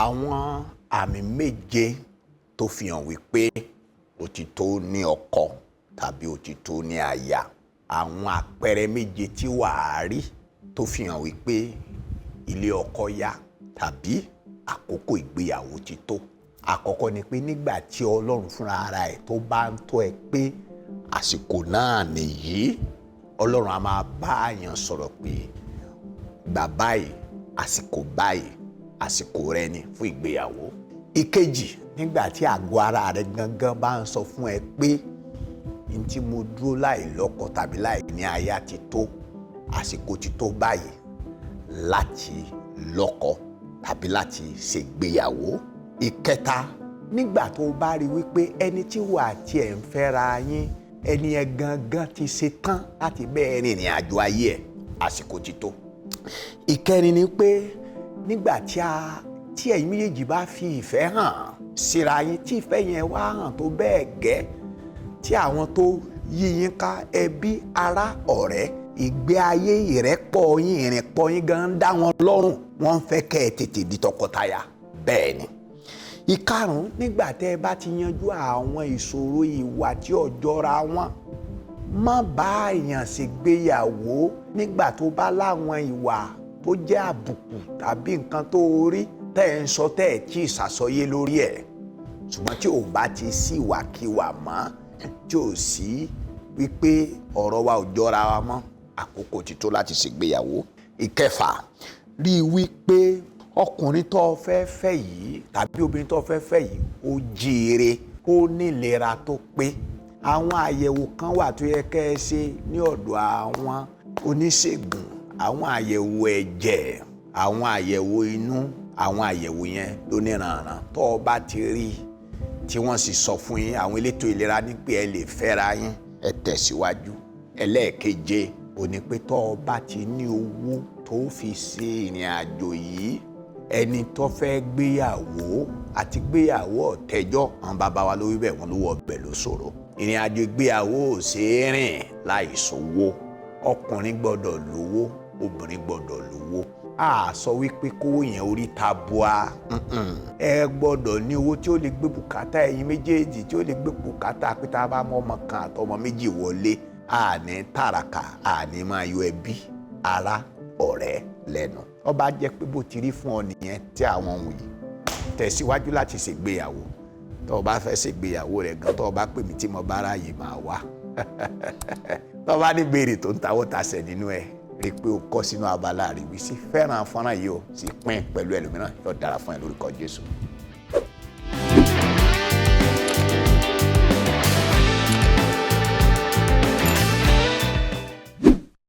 Àwọn àmì 7 tó fi hàn wípé o ti tó ní ọkọ tàbí o ti tó ní aya. Àwọn àpẹẹrẹ 7 tí wàá rí tó fi hàn wípé ilé ọkọ yá tàbí àkókò ìgbéyàwó ti tó. Àkọ́kọ́ ni pé nígbà tí Ọlọ́run fúnra ara ẹ̀ tó bá ń tọ́ ẹ pé àsìkò náà nìyí, Ọlọ́run á máa bá àyàn sọ̀rọ̀ pé gbà báyìí, àsìkò báyìí, àsìkò rẹ ni fún ìgbéyàwó. Ìkejì, nígbà tí àgọ́ ara rẹ gangan bá ń sọ fún ẹ pé n tí mo dúró láì lọ́kọ tàbí láì ní aya ti tó, àsìkò ti tó báyìí láti lọ́kọ tàbí láti ṣègbéyàwó. Ìkẹta, nígbà tó o bá rí wípé ẹni tí wà á tiẹ̀ ń fẹ́ra yín, ẹni yẹn gangan ti ṣe tán láti bẹ́ẹ̀ rìnrìn àjò ayé ẹ̀, àsìkò ti tó. Ìkẹrin ni pé nígbà tí ẹ̀yin méjèèjì bá fi ìfẹ́ hàn síra yín, tí ìfẹ́ yẹn wá hàn tó bẹ́ẹ̀ gẹ́, tí àwọn tó yí yín ká, ẹbí, ará, ọ̀rẹ́, ìgbé ayé ìrẹ́pọ̀ yín, ìrìnpọ̀ yín gan ń dá wọn lọ́rùn, wọ́n ń fẹ́ kẹ́ ẹ tètè di tọkọtaya. Bẹ́ẹ̀ ni. Ìkarùn-ún, nígbà tẹ́ ẹ bá ti yanjú àwọn ìṣòro ìwà tí ò jọra wọn, má bá èèyàn ṣègbéyàwó nígbà tó bá láwọn ìwà tó jẹ́ àbùkù tàbí nǹkan tó rí tẹ́ ẹ ń sọ tẹ́ ẹ tí ì ṣàsọyé lórí ẹ̀. Ṣùgbọ́n tí ò bá ti sí ìwàkiwà mọ́, tí ò sí wípé ọ̀rọ̀ wa ò jọra wa mọ́, àkókò ti tó láti ṣègbéyàwó. Ìkẹfà, rí i wípé ọkùnrin tó fẹ́ fẹ́ yìí tàbí obìnrin tó fẹ́ fẹ́ yìí ó jíire, ó nílera tó pé. Àwọn àyẹ̀wò kan wà tó yẹ kẹ́ ẹ ṣe ní ọ̀dọ̀ àwọn oníṣègùn, àwọn àyẹ̀wò ẹ̀jẹ̀, àwọn àyẹ̀wò inú, àwọn àyẹ̀wò yẹn lóníranran. Tó o bá ti rí tí wọ́n sì sọ fún yín, àwọn elétò ìlera ní pé ẹ lè fẹ́ra yín, ẹ tẹ̀síwájú. Ẹlẹ́ẹ̀keje ò ní pé tó o bá ti ní owó tó fi ṣe ìrìn àjò yìí, ẹni tó fẹ́ gbéyàwó àti gbéyàwó ọ̀tẹ́jọ́, àwọn bàbá wa ló wí bẹ́ẹ̀, wọ́n ló wọ ọbẹ̀ ló ṣòro. Ìrìn àjò ìgbéyàwó ò ṣe é rìn láì sówó. Ọkùnrin gbọ́dọ̀ lówó, obìnrin gbọ́dọ̀ lówó. A sọ wípé kówó yẹn orí tabua. Ẹ gbọ́dọ̀ ní owó tí ó lè gbé bùkátà ẹ̀yin méjèèjì, tí ó lè gbé bùkátà pé tá a bá mọ ọmọ kan àtọmọ méjì wọlé, a ní tàràkà, a ní máa yọ ẹbí, ará, ọ̀rẹ́ lẹ́nu. Ó bá jẹ́ pé bó ti rí fún ọ nìyẹn tí àwọn ohun yìí, tẹ̀síwájú láti ṣègbéyàwó. Tó o bá fẹ́ ṣègbéyàwó rẹ̀ gan, tó o bá pè mí tí mo bá ráàyè máa wá. Tó o bá ní béèrè tó ń tawọ́ tasẹ̀ nínú ẹ̀, rí i pé o kọ sínú abala àríwísí. Fẹ́ràn fọ́nrán yìí o sì pín pẹ̀lú ẹlòmíràn, yóò dára fún ẹ lórúkọ Jésù.